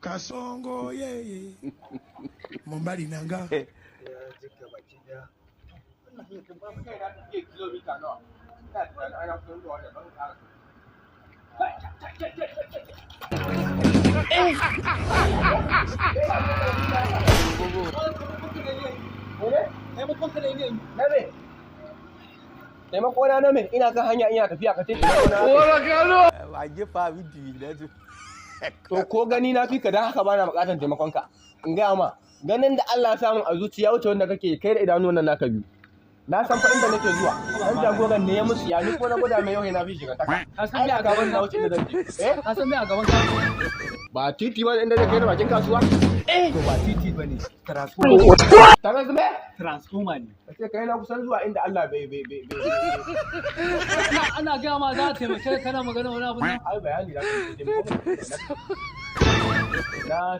Kasongo yeye mobali na nga. Ya jika baki daya. Taimako na na me? Ina kan hanya ina tafiya ka ce taimako na. To ko gani na fi ka, dan haka bana bukatar taimakon ka. In gaya ma, ganin da Allah ya samu a zuciya wuce wanda kake kai da idanuwan nan naka biyu. Na san fa inda nake zuwa. Dan jagoran ne ya musu ya ni ko na gwada mai yau na fi shiga taka. Ka san me a gaban na wuce inda zan je. Eh? Ka san me a gaban ka? Ba titi ba inda zai kai da bakin kasuwa. To ba titi bane, transformer. Tare zume? Transformer ne. Ka ce kai na kusan zuwa inda Allah bai bai bai bai. Ana gaya ma za a taimake ka, kana magana wani abu nan. Ai bayani da ka yi. Na